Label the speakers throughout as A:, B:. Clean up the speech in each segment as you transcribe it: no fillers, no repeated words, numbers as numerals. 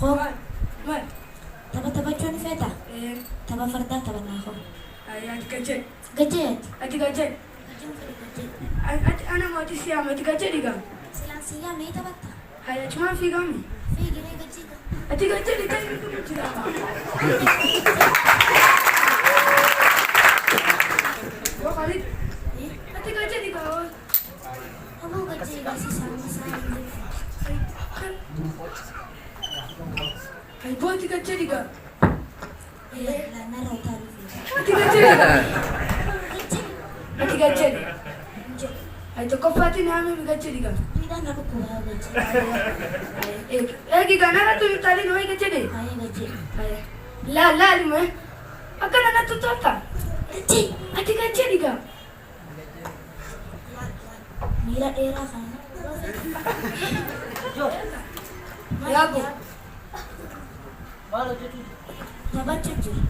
A: Hoo.
B: Maal? Maal?
A: Tapha taphachuu ni feetaa?
B: Ee.
A: Tapha fardaa taphannaa hoo.
B: Ayyaa ati gad jedhi.
A: Gad jedhi ati.
B: Ati gad jedhi.
A: Gad jedhi fedhu gad jedhi.
B: Ati ana moo ati si yaama ati gad jedhi gaa.
A: Silaan si yaame ni taphattaa?
B: Hayya achumaan fiigaami.
A: Fiigi ree gad jedhi gaa.
B: Ati gad jedhi ta'e nu jira. Boo Khalid. Ati gad jedhi gaa.
A: Aboo gad jedhi gaa si saama saama hin jiru.
B: Hay boo ati gad jedhi gaa.
A: Laa narra utaaluu feeta.
B: Ati gad jedhi gaa.
A: Gad jedhi.
B: Ati gad jedhi.
A: Hin jedhu.
B: Hay tokkoffaatiin haamee gad jedhi gaa.
A: Miidhaan na dhukkuba haa gad jedhi.
B: Eegi gaa narra tun utaalin ho'i gad jedhi.
A: Haa gad jedhi.
B: Laal laal mee. Akkana natti tolta.
A: Gad jedhi.
B: Ati gad jedhi gaa.
A: Laal laal. Miila dheeraa kana na dhukkuba feeta.
B: Yaaboo.
C: Maal hojjechuu jirta?
A: Taphachuu jira.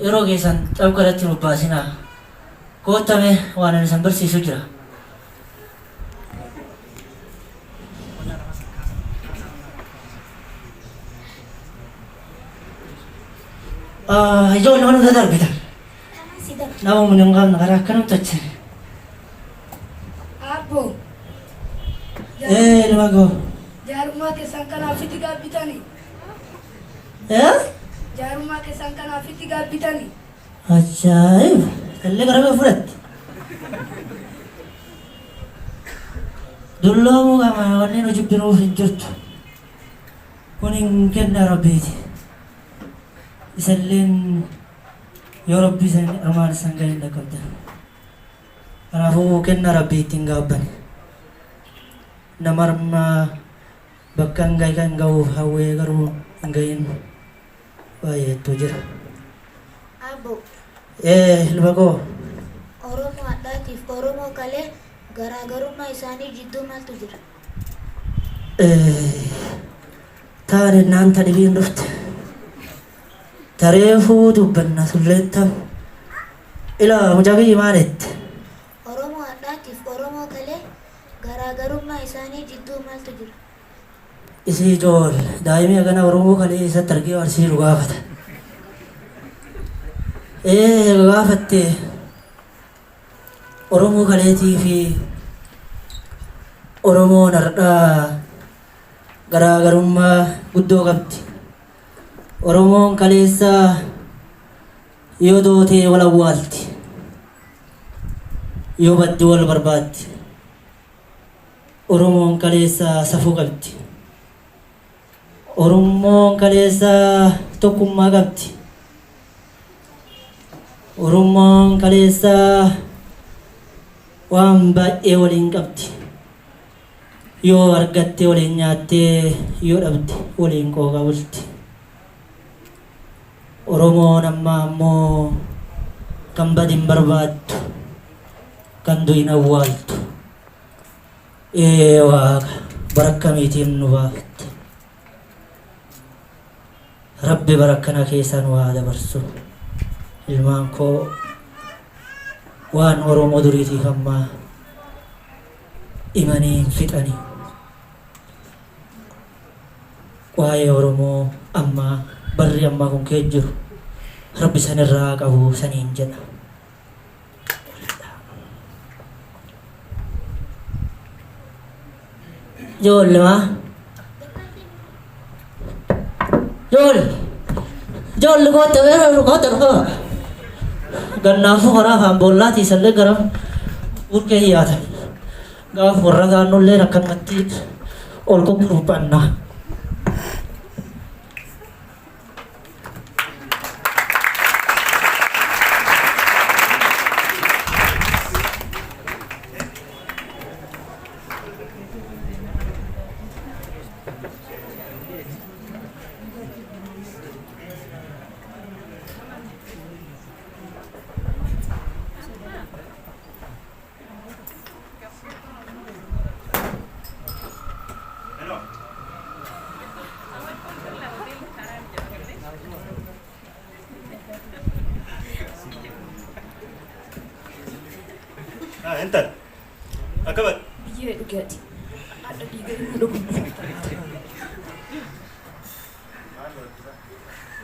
C: Yeroo keessan tapha irratti hin bobbaasinaa. Koottaa mee waan ani isin barsiisu jira. Ijoollee mana hunda darbitan.
A: Kanan si darba.
C: Nama humna hin qabne karaa akkanum tolchan.
B: Aabboo.
C: Ee ilma koo.
B: Jaarummaa keessan kanaaf itti gaabbitanii.
C: Ee?
B: Jaarummaa keessan kanaaf itti gaabbitanii.
C: Ajaa'iba! Illee gara kee fudhatte. Dulloomuu qaba wanni nu jibbinuuf hin jirtu. Kun hin kenna Rabbiiti. Isalleen yoo Rabbi isan armaan isan ga'e hin dhaqqabdan. Kanaafuu kenna Rabbii ittiin gaabban. Nama arma bakka hin gahe kan ga'uuf hawwee garuu hin gahin baay'eetu jira.
A: Aabboo.
C: Ee ilma koo.
A: Oromoo hadhaatiif Oromoo kalee garaagarummaa isaanii jidduu maaltu jira?
C: Taane naan ta dhibiin dhufte. Ta reefuu dubbanna tulleen tam. Ilaa mucaa kiyya maal jette?
A: Oromoo hadhaatiif Oromoo kalee garaagarummaa isaanii jidduu maaltu jira?
C: Isii ijoolle daa'imii hagana Oromoo kalee eessatti argee barsiisu gaafata. Ee gaafatte Oromoo kaleetii fi Oromoon har'aa garaagarummaa guddoo qabdi. Oromoon kaleessa yoo dootee wal awwaalti. Yoo baddi wal barbaaddi. Oromoon kaleessa safuu qabdi. Oromoon kaleessa tokkummaa qabdi. Oromoon kaleessa waan baay'ee waliin qabdi. Yoo argatte waliin nyaattee yoo dhabde waliin qooqa bulti. Oromoon ammaa ammoo kan badi hin barbaaddu, kan du'e hin awwaaltu. Ee Waaqa bara akkamiitiin nu baafte. Rabbi bara akkana keessa nu haa dabarsu. Ilmaan koo waan Oromoo duriitiif ammaa himanii hin fixani. Waa'ee Oromoo ammaa barri ammaa kun kee jiru Rabbi sanirraa haa qabu saniin jedha. Ijoollemaa. Ijoollee. Ijoollee kootta weeraruu kootta dhufaa. Gannaafuu karaa afaan boollaatii isallee gara burqee dhiyaatan. Gaafa warra gaannolleen akkanumatti ol kukuruphanna.
D: Intal. Akka bad.
E: Biyyee dhugaati. Hadha
B: Dhiiga inni dhugu fakkaata.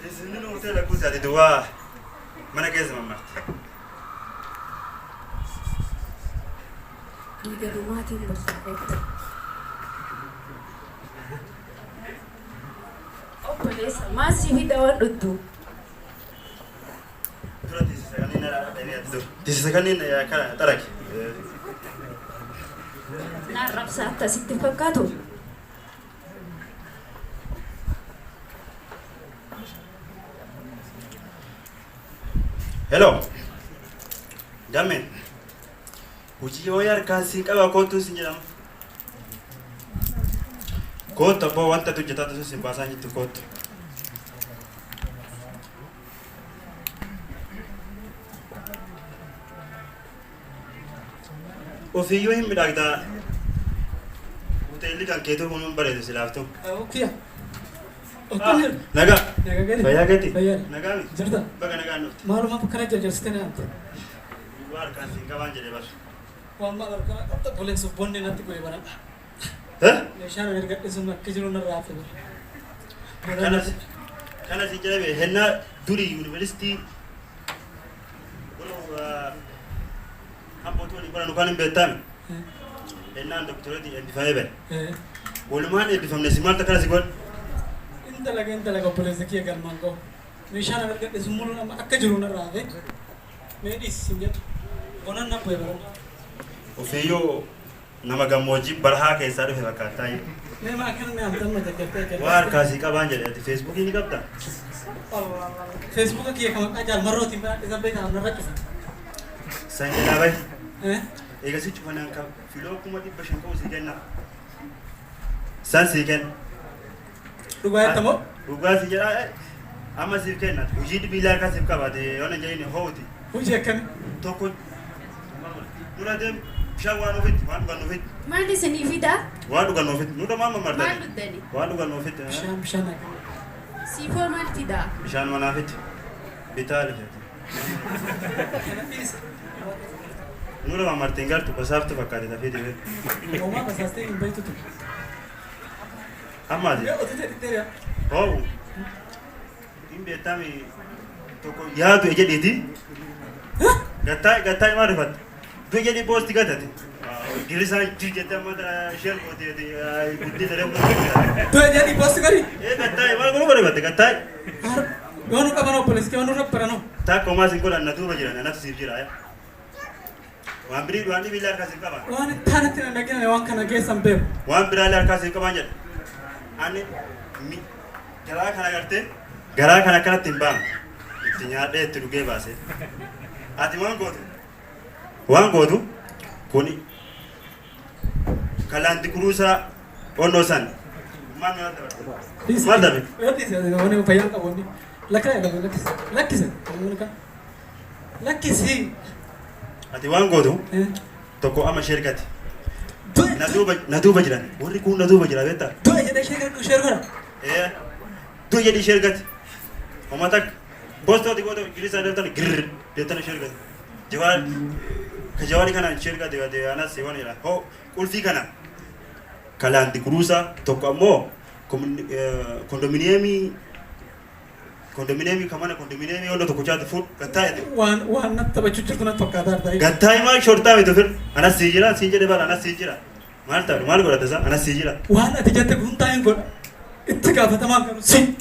D: Isin hoteela kuusaati duwwaa mana keessa mammarte.
B: Dhiiga namaatiin bakka. Obboleessa, maal si fida waan dhugdu?
D: Dura tiisisa kanneen dur. Tiisisa kanneen kana xaraki.
B: Naan rabsaa akkasitti fakkaatu.
D: Hello. Dammeen. Hojii wayii harkaan siin qaba kootuun siin jedhama. Koottu abbaa wanta ati hojjetaa turte siin baasaa jirtu koottu. Ofiiyyuu hin midhaagdaa. Hoteelli kan keetuu kun hin bareedu silaaftuu.
E: Kiyya. Akkam jirtu?
D: Nagaa.
E: Nagaa gadi.
D: Fayyaa keeti?
E: Fayyaa.
D: Nagaa miti?
E: Jirta?
D: Baga nagaan dhufte.
E: Maaluma akkana jarjarsitee na yaamte?
D: Duwwaa harkaan siin qabaan jedhee bar.
E: Waan maal harkaa qabda obboleessa bonni natti bu'e baradha.
D: Eh?
E: Meeshaan ani argadhe sun akka jiru narraa hafe bara.
D: Kanas kanas hin jedhame hennaa durii yuunivarsiitii hambootu waliin baran kan hin beektaami. Hennaan doktoreetii eebbifamee bare. Walumaan eebbifamne si maaltu akkana si godhe?
E: Intala intala obboleessa kiyya galmaan ga'u. Meeshaan ani argadhe sun mul'u amma akka jiru narraa hafe. Mee dhiisi sin jedhu. Bonan na bu'e baradha.
D: Ofiiyyuu nama gammoojjii barahaa keessaa dhufe fakkaattaa.
E: Mee maa akkana na yaamte amma jarjartee?
D: Waa harkaa sii qabaan jedhe. Ati Feesbuukii ni qabdaa?
E: Feesbuuka kiyya kan maqaa jaalmarrootiin banadhe san beekaa narra cufa.
D: San jalaa bahi. Eegasii cufanaan kan filoo 500,000 qabu sii kenna. San sii kenna.
E: Dhugaa jetta moo?
D: Dhugaa si jedhaa, amma siif kenna. Hojii dhibiilaa harkaa siif qabaate yoo na jedhine ho'uti.
E: Hojii akkamii?
D: Tokko dura deem, bishaan waan ofitti, waan dhugan ofitti.
B: Maal isinii fidaa?
D: Waan dhugan ofitti. Nurra maal
B: Maal
D: mamartani?
B: dhuddani?
D: Waan dhugan ofitti.
E: Bishaan bishaan akka.
B: Siifoo maal fidaa?
D: Bishaan manaa fitti. Bitaa lifeeti.
E: Kana dhiisa.
D: Nurra mamartiin gartu basaaftu fakkaate tafii dhibee.
E: Homaa basaastee hin beektu ture.
D: Ammaati.
E: Yoo otoo jedhitee
D: Ho'u. Hin beektami tokko yaadu jedhiiti. Gattaa gattaa maal rifatta? Du'e jedhii poosti gatate. Girrisaa jir jettee amma isheen goote guddina daree.
E: Du'e jedhii poosti godhi.
D: Ee, gattaa maal godhu rifatte gattaa.
E: Yoo nu qaban obboleessi yoo nurra baranoo.
D: Takka homaa sin godhan, na duuba jiran, anatu siif jira. Waan birii waan dhibii harkaa siif qaban.
E: Waan itti na dhageenye waan kana keessan beeku.
D: Waan biraallee harkaa siif qaban jedha. Ani garaa kana gartee garaa kana akkanatti hin baanu. Itti nyaadhee itti dhugee baase. Ati waan gootu. Waan gootu kuni kalaanti kuruusaa onnoo san. Maal dabe? Maal dabe?
E: Dhiisi, wanni fayyaan qabu wanni. Lakkisa, lakkisa, lakkisa, lakkisi.
D: Ati waan gootu tokko amma ishee ergate. Na duuba na duuba jiran. Warri kun na duuba jira, beektaa?
E: Du'e jedhee ishee ishee godha.
D: Ee, du'e jedhii ishee ergate. Homa takka. Postooti goota girisa deemtan girr deemtan ishee ergate. Jawaar ka jawaari kana ishee ergate gate anas waan jedha. Hoo, qulfii kana kalaanti kuruusaa tokko ammoo kondominiyeemii ka mana kondominiyeemii yoona tokko chaati fuudh gattaa jedhe.
E: Waan natti taphachuu jirtu natti fakkaataa jirta.
D: Gattaa himaa shortaa miti ofir. Anas sii jira siin jedhe bara, anas sii jira. Maal taatu, maal godhata isaa, anas sii jira.
E: Waan ati jette kun taa'in godha. Itti gaafatamaan garuu si.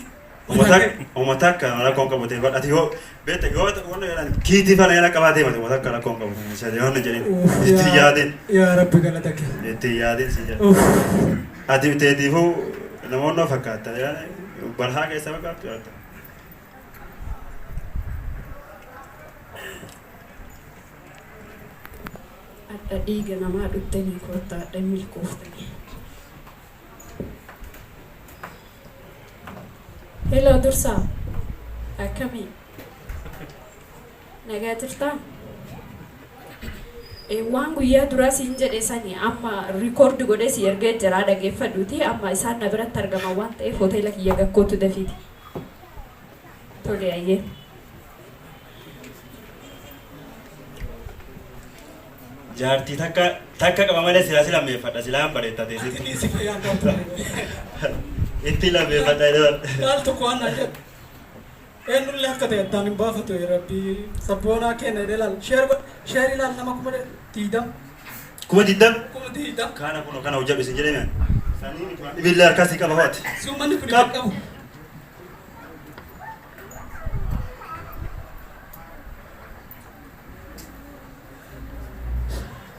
D: Uummata akka rakkoon qabu ta'e ati yoo beekta yoo wanna jedhan kiitii fana yana qabaatee mati uummata akka rakkoon qabu ta'e yoo jedhin itti yaadin.
E: Yaa Rabbi, galata kee.
D: Itti yaadin si jedha. Ati teetiifuu namoonni fakkaata balhaa keessa fakkaattu yaadda.
B: Adda dhiiga namaa dhuttanii kottaa adda milkooftanii. Hello dursaa. Akkamii? Nagaa jirtaa? Waan guyyaa duraa siin jedhe sani amma record godhee si ergee jira, dhageeffadhuuti. Amma isaan na biratti argaman waan ta'eef hoteela kiyya gakkootu dafiiti. Tole, ayyee.
D: Jaartii takka takka qaba malee silaa si lammeeffadha silaan bareetta
E: Ati
D: teessitti.
E: dhiisi fayyaan taatu.
D: Itti lammeeffadha jedha.
E: Laal tokko waan naan jedhu. Eenyullee akka ta'e addaan hin baafatu rabbii sabboonaa keenya jedhee laal. Sheer godh sheer ilaal nama 20,000.
D: 20,000.
E: 20,000.
D: Kana kun kana hojjedhu isin jedhee mi'aan. Sanii miti waan dhibillee harkaa sii qaba ho'ate.
E: Si uummanni kun
D: Qab.
E: hin qabu.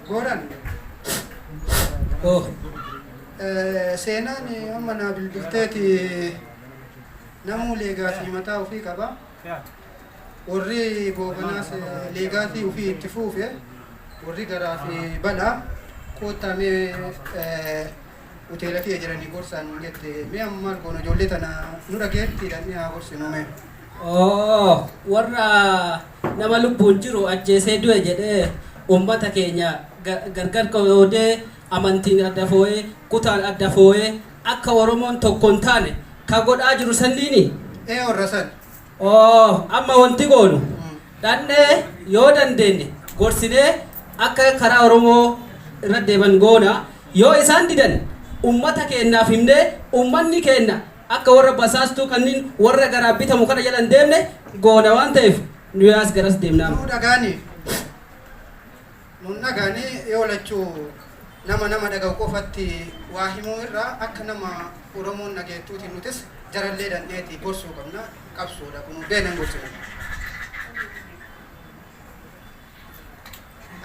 F: Gooran
G: Oh,
F: seenaan amma naa bilbilteeti namuu leegaatii mataa ofii qaba. Warri goobanaas leegaatii ofii itti fuufe warri garaa fi balaa koottaa mee hoteela kiyya jiranii gorsaan nuun jette mee amma maal goona ijoollee tana nu dhageetti dhaqnee haa gorsinu mee.
G: Oh, warra nama lubbuun jiru ajjeesee du'e jedhee uummata keenya gargar qoodee amantiin adda foo'ee kutaan adda foo'ee akka Oromoon tokko hin taane ka godhaa jiru sanniini.
F: Ee warra san.
G: Oh, amma wanti goonu dhannee yoo dandeenye gorsinee akka karaa Oromoo irra deeman goona. Yoo isaan didan ummata keenyaaf himnee ummanni keenya akka warra basaastuu kanneen warra garaa bitamu kana jala hin deemne goona waan ta'eef nu yaas garas deemnaa.
F: Nuu dhagaani. Nuun dhagaani yoo lachuu nama nama dhaga'u qofatti waa himuu irra akka nama Oromoon dhageettuutiin nutis jarallee dhandheeti gorsuu qabna qabsoodha kun beenan gorsina.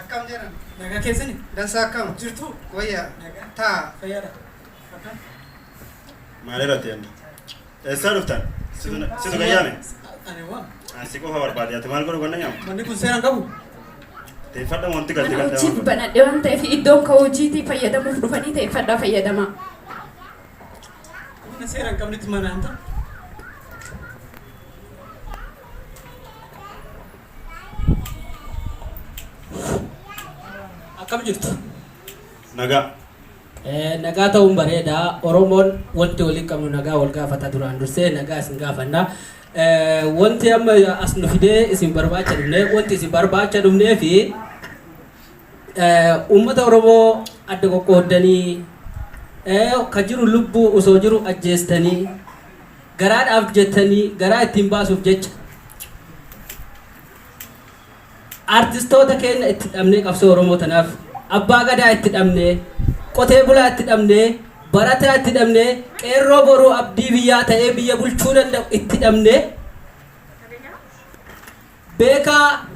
F: Akkam jedhan?
E: Nagaa keessani?
F: Dansaa akkam?
E: Jirtu?
F: Wayya.
E: Nagaa.
F: Taa.
E: Fayyaadha. Akkam?
D: Maal irratti yanni? Eessaa dhuftan? Situ gayyaame?
E: Ani waan.
D: Ani si qofa barbaade ati maal godhu ganna nyaamu?
E: Manni kun seera hin qabu.
D: Teeffadha wanti galte
B: Mana
D: galte
B: hojiif banadhe waan ta'eef iddoon ka hojiitii fayyadamuuf dhufanii teeffadhaa fayyadamaa.
E: Mana seera hin qabnetti mana hin ta'a.
G: Akkam jirtu?
D: Nagaa.
G: Nagaa ta'uun bareeda. Oromoon wanti walii qabnu nagaa wal gaafata duraan dursee nagaa isin gaafanna. Wanti amma as nu fidee isin barbaacha dhufne wanti isin barbaacha dhufnee fi uummata Oromoo adda qoqqooddanii ka jiru lubbuu osoo jiru ajjeestanii garaadhaaf jettanii garaa ittiin baasuuf jecha Artistoota keenya itti dhabnee qabsoo Oromoo tanaaf, Abbaa Gadaa itti dhabnee, qotee bulaa itti dhabnee, barataa itti dhabnee, qeerroo boruu abdii biyyaa ta'ee biyya bulchuu danda'u itti dhabnee, beekaa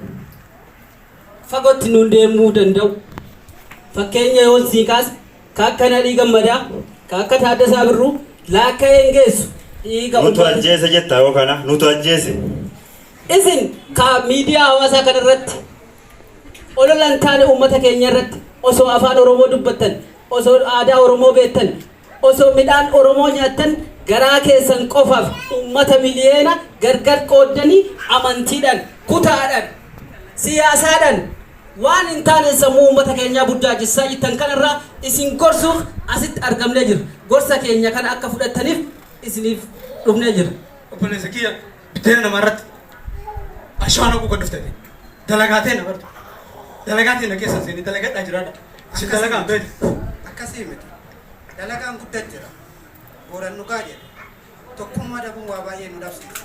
G: fagootti nuun deemuu danda'u. Fakkeenya yoon sii kaase, ka akka Nadhii Gammadaa, ka akka Taaddasaa Birruu laakka'ee hin geessu dhiiga
D: Nutu
G: ummata.
D: ajjeese jetta yoo kana nutu ajjeese.
G: Isin ka miidiyaa hawaasaa kana irratti olola hin taane uummata keenya irratti osoo afaan Oromoo dubbattan, osoo aadaa Oromoo beektan, osoo midhaan Oromoo nyaattan garaa keessan qofaaf uummata miliyeena gargar qooddanii amantiidhaan, kutaadhaan, siyaasaadhaan waan hin taaneen sammuu uummata keenyaa burjaajessaa jirtan kanarraa isin gorsuuf asitti argamnee jirra. Gorsa keenya kana akka fudhattaniif isiniif dhufnee jirra.
E: Obboleessa kiyya Biddeena namaa irratti ashaana naquu kan dhufte ati. Dalagaa ta'e na bartu. Dalagaa ta'e na keessa seenii dalagadhaa jiraadha. Isin dalagaa hin beektu.
F: Akkasii miti. Dalagaan guddat jira. Booran dhugaa jedhe. Tokkummaa dhabuun waa baay'ee nu dhabsiisa.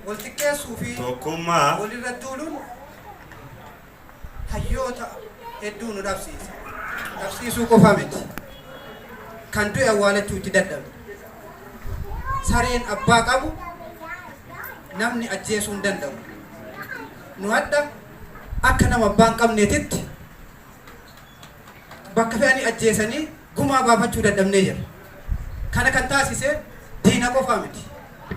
F: Wal xiqqeessuu fi
D: Tokkummaa.
F: walirra duuluun hayyoota hedduu nu dhabsiisa. Dhabsiisuu qofa miti. Kan du'e awwaalachuu itti dadhabne. Sareen abbaa qabu namni ajjeesuu hin danda'u. Nu hadha akka nama abbaa hin qabneetitti bakka fe'anii ajjeesanii gumaa baafachuu dadhabnee jirra. Kana kan taasise diina qofaa miti.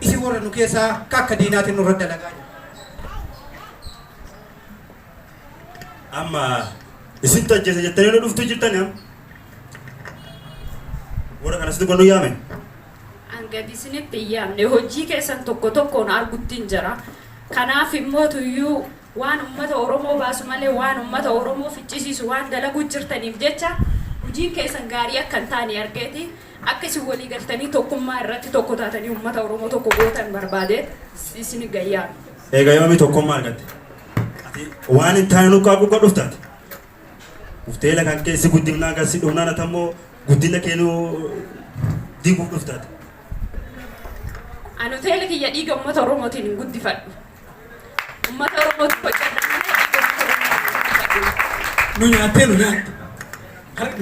F: Isin warra nu keessaa akka akka diinaatiin nurra dalagaa jiru.
D: Amma isintu ajjeese jettanii nu dhuftuu jirtani amma. Warra kana situ nu yaame.
B: An gadi isinitti hin yaamne hojii keessan tokko tokkoon arguttiin jira. Kanaaf immoo tuyyuu waan ummata Oromoo baasu malee waan ummata Oromoo ficcisiisu waan dalaguu jirtaniif jecha hojiin keessan gaarii akka hin taane argeeti akka isin walii galtanii tokkummaa irratti tokko taatanii ummata Oromoo tokko gootan barbaade isin gayyaame.
D: Eega yoomii tokkummaa argatte? Ati waan hin taane nu qaaquu kan dhuftaati. Hoteela kan keessi guddinaa kan si dhufnaan ati ammoo guddina kee nu diiguuf dhuftaati.
B: Ani hoteela kiyya dhiiga uummata Oromootiin hin guddifadhu. Uummata Oromootiin hojjedha malee dhiiga uummata Oromootiin hin guddifadhu.
E: Nu nyaattee nu nyaatte.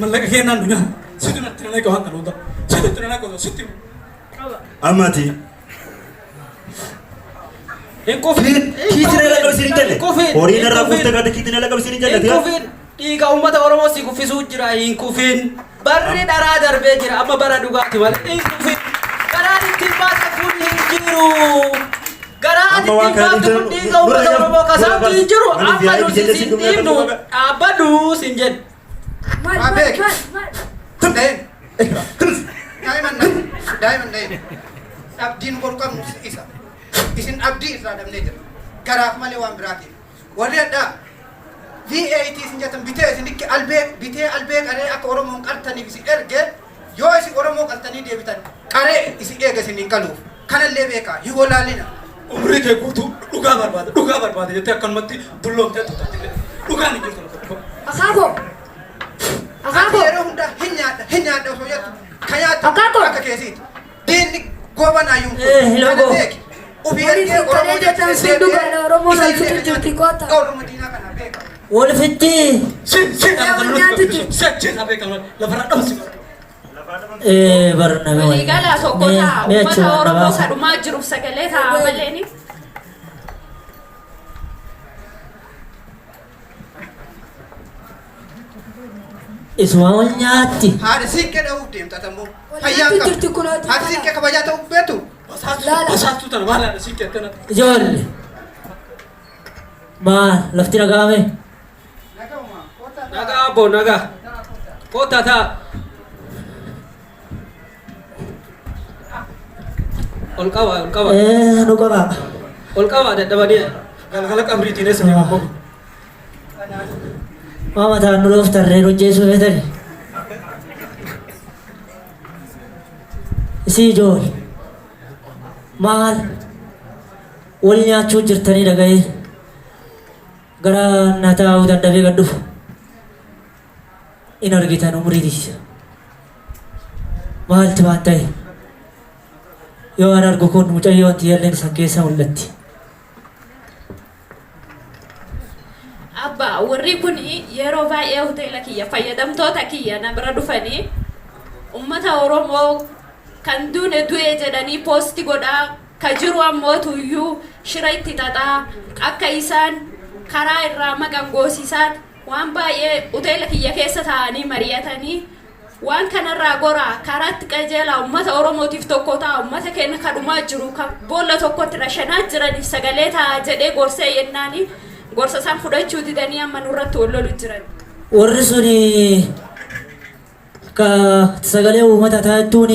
E: Mallaqa kennaan nu nyaatte. Situ natti na waan kana hunda. Situ itti na naqe sitti.
D: Amma ati
G: Hin kufin.
D: kiitiin ala qabsiin hin jenne.
G: Hin kufin.
D: Horii narraa kuftee kaate kiitiin ala qabsiin hin
G: Hin
D: jenne.
G: kufin. Dhiiga uummata Oromoo si kuffisuu jira hin kufin. Barri dharaa darbee jira amma bara dhugaati malee hin kufin. Garaan ittiin baatan kun hin jiru. Garaa ati
D: Amma waan
G: ittiin
D: kana
G: baaftu kun
D: dhiifte
G: dhiiga uummata
D: nurra
G: Oromoo kasaamtu hin jiru.
D: Maaliif
G: Amma
D: yaa'ii
G: nuti
D: biyya
G: siin
D: dhumee
G: dhiibnu
D: kan
G: dhaabbadhu siin jedhu.
A: Maal
F: Haa
A: maal
F: beek.
A: maal maal?
F: Dha'een. Daa'iman dha'een. Daa'iman dha'een. Abdiin boru qabnu isa. Isin abdii irraa dhabnee jira. Garaaf malee waan biraatiin. Warri addaa V8 isin jettan bitee isin ikki albee bitee albee qaree akka Oromoon qaltaniif isin erge yoo isin Oromoo qaltanii deebitan qaree isin eega isin hin qaluuf. Kanallee beekaa hin walaalina.
E: Umrii kee guutuu dhugaa barbaada dhugaa barbaada jettee akkanumatti dulloomtee turte. Dhugaan hin jirtu lafa dhugaa.
A: Akaakoo.
F: Ati
A: Akaakoo.
F: yeroo hundaa hin nyaadha hin nyaadha osoo jettu ka nyaattu
A: Akaakoo.
F: akka keessiiti. Diinni goobanaayyuu
C: Eh, logo.
F: Kana beeki. Ofii
A: Warri
F: ergee
A: isin
F: Oromoo
A: kalee jettan sun dhugaadha. Oromoon
F: isa
A: wal
F: illee
A: fixu jirti koota.
F: Oromoo diinaa kana beeka.
C: Wal fitti.
E: Si si
A: Yaa wal nyaatu jiru.
E: Si ajjeesaa beekama lafarraa dhabsi.
C: Eh, barname
B: Waliigalaa tokko ta'a.
C: Mee
B: Uummata
C: achumaan na
B: Oromoo
C: baasa.
B: kadhumaa jiruuf sagalee ta'a maleeni.
C: Isuma wal nyaatti.
F: Haadha siiqqee dha'uuf deemta tammoo.
A: Wal
F: Fayyaan
A: nyaatu
F: qabdu.
A: jirti kunooti
F: Haadha siiqqee kabajaa ta'uuf beektu.
A: Laala.
E: Basaastuu tana maal haadha siin keettana.
C: Ijoollee. Maal lafti dhaga'ame?
G: Nagaa abbo nagaa. Kottaa taa. Ol qaba ol qaba.
C: Eh, nu qaba.
G: Ol qaba dadhabanii.
E: Galgala qabriitiin eessa deemu bobu.
C: Maa mataan nu dhooftan ree hojjeessuu feetani. Isii ijoollee. Maal wal nyaachuu jirtanii dhaga'ee gara na taa'uu dadhabee gad dhufu. In argitan umriitis. Maaltu waan ta'e? Yoo an argu kun mucayyoon tiyyalleen isan keessa mul'atti.
B: Abba warri kun yeroo baay'ee hoteela kiyya fayyadamtoota kiyya na bira dhufanii uummata Oromoo kan duune du'e jedhanii post godhaa ka jiru ammoo tuyyuu shira itti xaxaa akka isaan karaa irraa maqan goosisaan waan baay'ee hoteela kiyya keessa taa'anii mari'atanii waan kanarraa goraa karaatti qajeelaa uummata Oromootiif tokko ta'a uummata keenya kadhumaa jiru kan boolla tokkotti rashanaa jiraniif sagalee ta'a jedhee gorsee yennaani gorsa isaan fudhachuu didanii amma nurratti wal lolu jiran.
C: Warri suni ka sagalee uummata taa'ettuun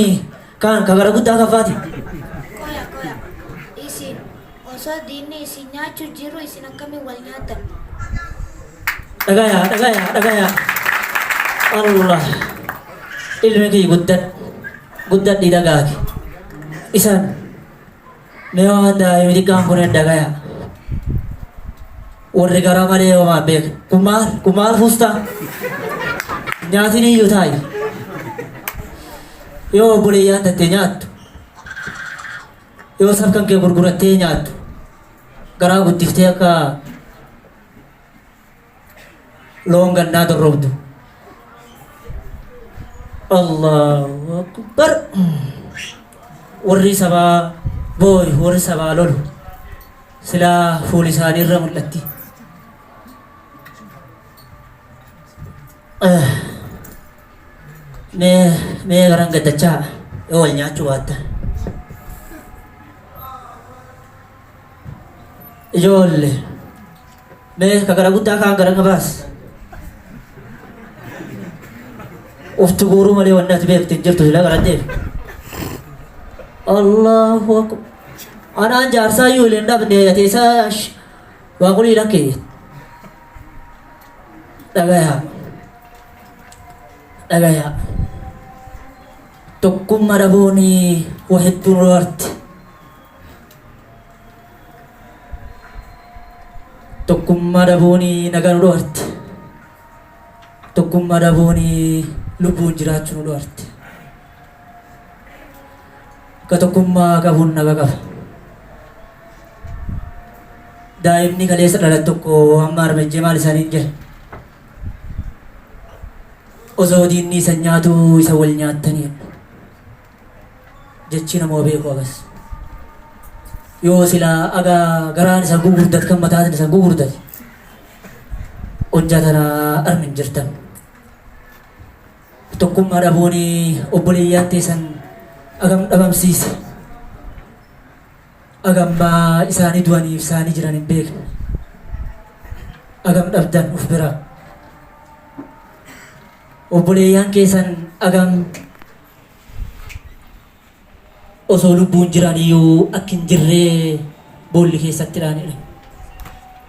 C: kan ka gara guddaa kafaati.
A: Qoya qoya. Isin osoo diinni isin nyaachuu jiru isin akkamiin wal nyaattan?
C: Dhagaya dhagaya dhagaya. Allah. Ilmi kiyya guddan guddadhi dhagaaki. Isan mee waan daa'imni xiqqaan kun dhagaya. Warri gara malee homaa beeku. Kun maal kun maal fuustaa? Nyaatiin iyyuu taayi. Yoo obboleeyyaan tattee nyaattu. Yoo sab kan kee gurgurattee nyaattu. Garaa guddiftee akka loon gannaa dorrobdu. Allahu Akbar. Warri sabaa booy warri sabaa lolu silaa fuuli isaanii irra mul'atti. Mee mee garan gaddachaa yoo wal nyaachuu baattan. Ijoollee mee ka gara guddaa kaan gara qabaas. Ufti guuruu malee wanni ati beektu hin jirtu sila garan deef. Allahu Akbar. Anaan jaarsaa iyyuu hin dhabne ati isa waaqulii lakkee. Dhagayaa. Dhagayaa. Tokkummaa dhabuun waa hedduu nu dabarti. Tokkummaa dhabuun nagaa nu dho'arte. Tokkummaa dhabuun lubbuun jiraachuu nu dho'arte. Ka tokkummaa qabuun naga qaba. Daa'imni kaleessa dhalate tokko amma harmejjee maal isaaniin jedhe? Osoo diinni isa nyaatu isa wal nyaattanii jechi nama beeku agas. Yoo silaa aga garaan isa gugurdat kan mataan isa gugurdat hojjaa tana armi hin jirtan. Tokkummaa dhabuun obboleeyyaan teessan agam dhabamsiise. Agam isaanii du'aniif isaanii jiran hin beekne. Agam dhabdan uf biraa. Obboleeyyaan keessan agam osoo lubbuun jiran iyyuu akka hin jirree boolli keessatti dhaanidha.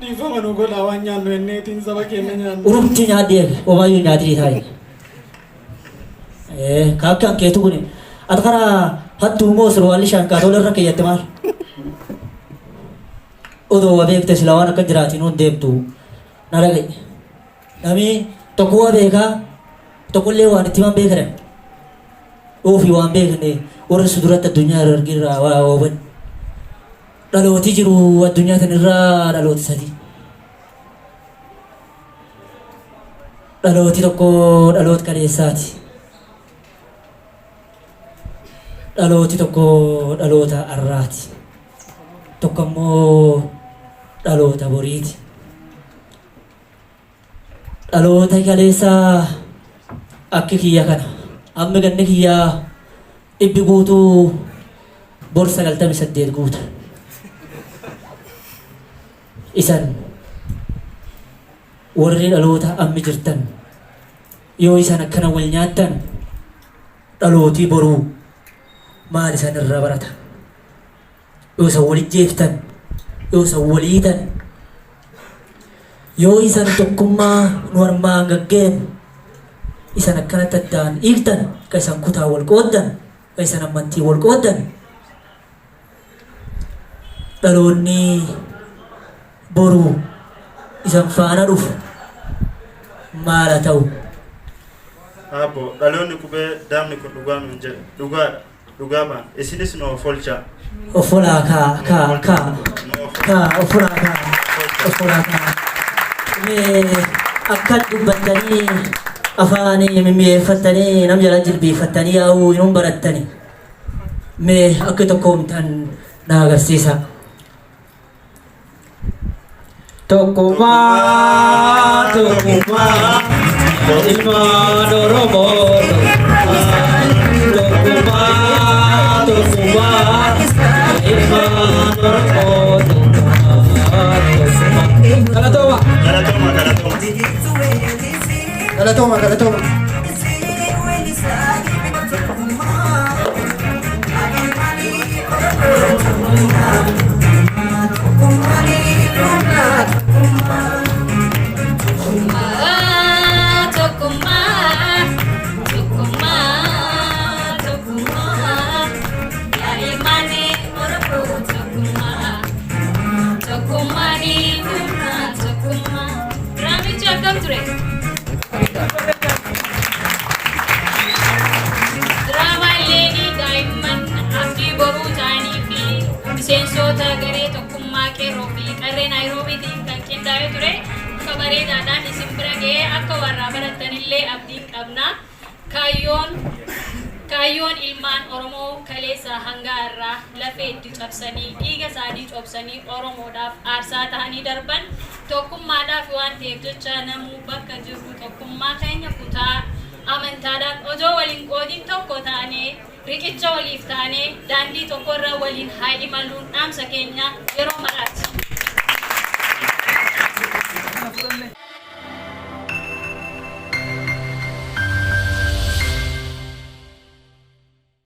E: Dhiifama nu godhaa, waan nyaannu enneetiin saba keenya nyaannu.
C: Urumti nyaadhee homaayyuu nyaatii taa'i. Kaakkaan keetu kuni ati karaa hattuu moo surwaalli shaanqaa tola irra keeyyatte maal? Odoo waa beekte sila waan akka jiraatiin hun deemtu na dhaga'i. Namni tokko waa beekaa, tokkollee waan itti himan beekan. Ofii waan beekne warri su duratti addunyaa irra argirraa waa hubanne. Dhalooti jiru addunyaa tanirraa dhalooti sadi. Dhalooti tokko dhaloota kaleessaati. Dhalooti tokko dhaloota har'aati. Tokko immoo dhaloota boriiti. Dhaloota kaleessaa akki kiyya kana. Amma ganni kiyyaa 100 guutuu bor 98 guuta. Isan warri dhaloota ammi jirtan yoo isan akkana wal nyaattan dhalootii boruu maal isan irraa barata? Yoo isan wal ijjeeftan, yoo isan wal hiitan, yoo isan tokkummaa nu armaan gaggeen isan akkanatti addaan hiiktan, ka isan kutaa wal qooddan, ka isan amantii wal qooddan, dhaloonni boru isan faana dhufu maala ta'u?
D: Abbo, dhaloonni qubee daamni kun dhugaa nuun jedhe. Dhugaadha. Dhugaa baan. Isinis nu of oolchaa.
C: Offolaa kaa kaa kaa kaa, offolaa kaa, offolaa kaa. Mee akka dubbattanii afaan mimmi'eeffattanii nam jala jilbiiffattanii yaa'uu hin barattani. Mee akka tokkoomtan na agarsiisa.
G: Tokkummaa, tokkummaa, ilmaan Oromoo tokkummaa, tokkummaa, ilmaan Oromoo tokkummaa, tokkummaa. Galatooma.
D: Galatooma, galatooma.
F: Galatooma, galatooma.
B: Tokkummaa, tokkummaa, tokkummaa, yaa ilmaan Oromoo tokkummaa, tokkummaan humna tokkummaa. Diraamichi akkam ture? Diraamaa Illeenii daa'imman abdii boruu ta'anii fi miseensota garee tokkummaa qeerroo fi qarree Naayiroobiitiin kan qindaa'ee ture bifa bareedaadhaan isin bira ga'ee akka warraa barattanillee abdiin qabna. Kaayyoon ilmaan Oromoo kaleessa hanga irraa lafee itti cabsanii, dhiiga isaanii cobsanii, Oromoodhaaf aarsaa ta'anii darban tokkummaadhaaf waan ta'eef jecha namuu bakka jirru tokkummaa keenya kutaa amantaadhaan odoo waliin qoodiin tokko taanee, riqicha waliif taanee, daandii tokkorra waliin haa imaluun dhaamsa keenya yeroo maraati.